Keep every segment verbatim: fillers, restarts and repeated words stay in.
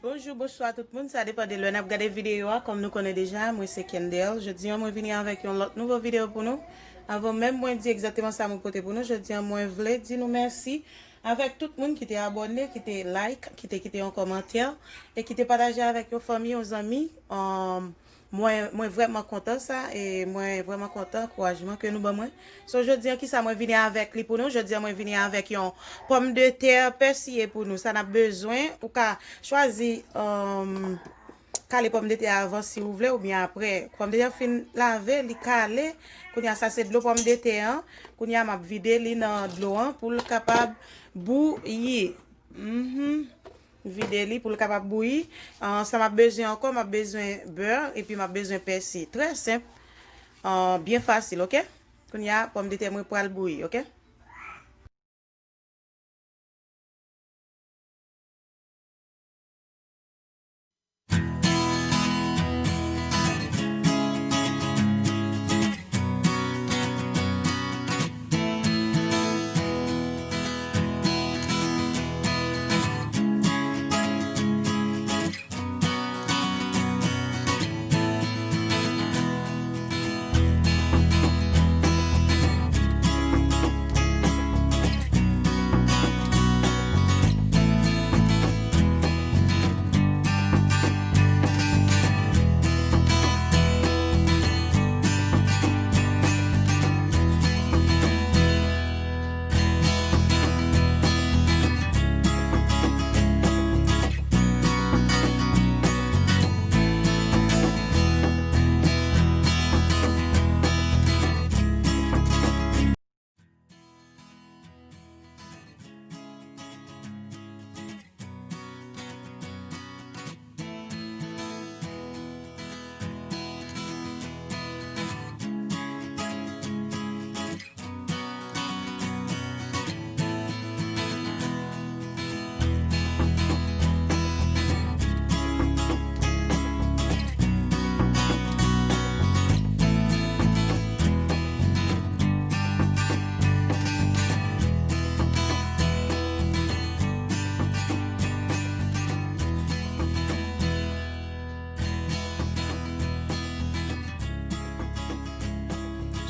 Bonjou, bonswa tout moun, sa depann de lè n ap gade videyo a. Kòm nou konnen deja, mwen se Kendel. Jodi a, mwen vini avèk yon lòt nouvo videyo pou nou. Anvan menm mwen di egzakteman sa mwen pote pou nou, jodi a, mwen vle di nou mèsi avèk tout moun ki te abòne, ki te like, ki te kite yon kòmantè e ki te pataje avèk yon fanmi, yon zanmi. Um, mwen, mwen vrèman kontan sa e mwen vrèman kontan ankourajman ke nou ban mwen. So, jodi a, kisa mwen vini avèk li pou nou? Jodi a, mwen vini avèk yon pòmdetè pèsiye pou nou. Sa n ap bezwen, ou ka chwazi, um, kale pòmdetè a avan si ou vle, oubyen apre. Pòmdetè a fin lave, li kale. Kounye a, sa se dlo pòmdetè an. Kounye a, m ap vide li nan dlo an pou l kapab bouyi. Mhm. Vide li pou l kapab bouyi. Ah, sa m ap bezwen ankò, m ap bezwen bè, epi m ap bezwen pèsi. Trè senp, ah, byen fasil, oke? Kounye a, pòmdetè mwen pral bouyi, oke?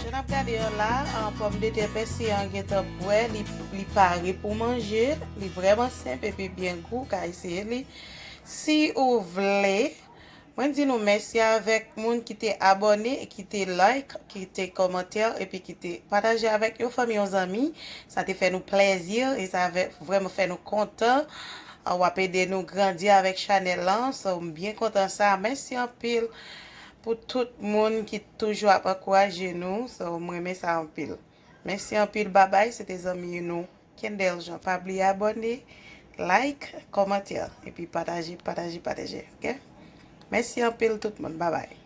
Jan n ap gade an la, an, pòmdetè pèsi an gentan prè, li, li pare pou manje. Li vrèman senp epi byen gou, ka eseye li. Si ou vle, mwen di nou mèsi avèk moun ki te abòne, ki te like, ki te kòmantè, epi ki te pataje avèk yon fanmi, yon zanmi. Sa te fè nou plèzi e sa vè-, vrèman fè nou kontan. Ah, w ap ede nou grandi avèk chanèl lan. So, m byen kontan sa. Mèsi anpil pou tout moun ki toujou ap ankouraje nou. So, m renmen sa anpil. Mèsi anpil, babay. Se te zanmi nou, Kendel Jean. Pa bliye abòne, like, kòmantè, epi pataje, pataje, pataje, oke? Mèsi anpil tout moun. Babay.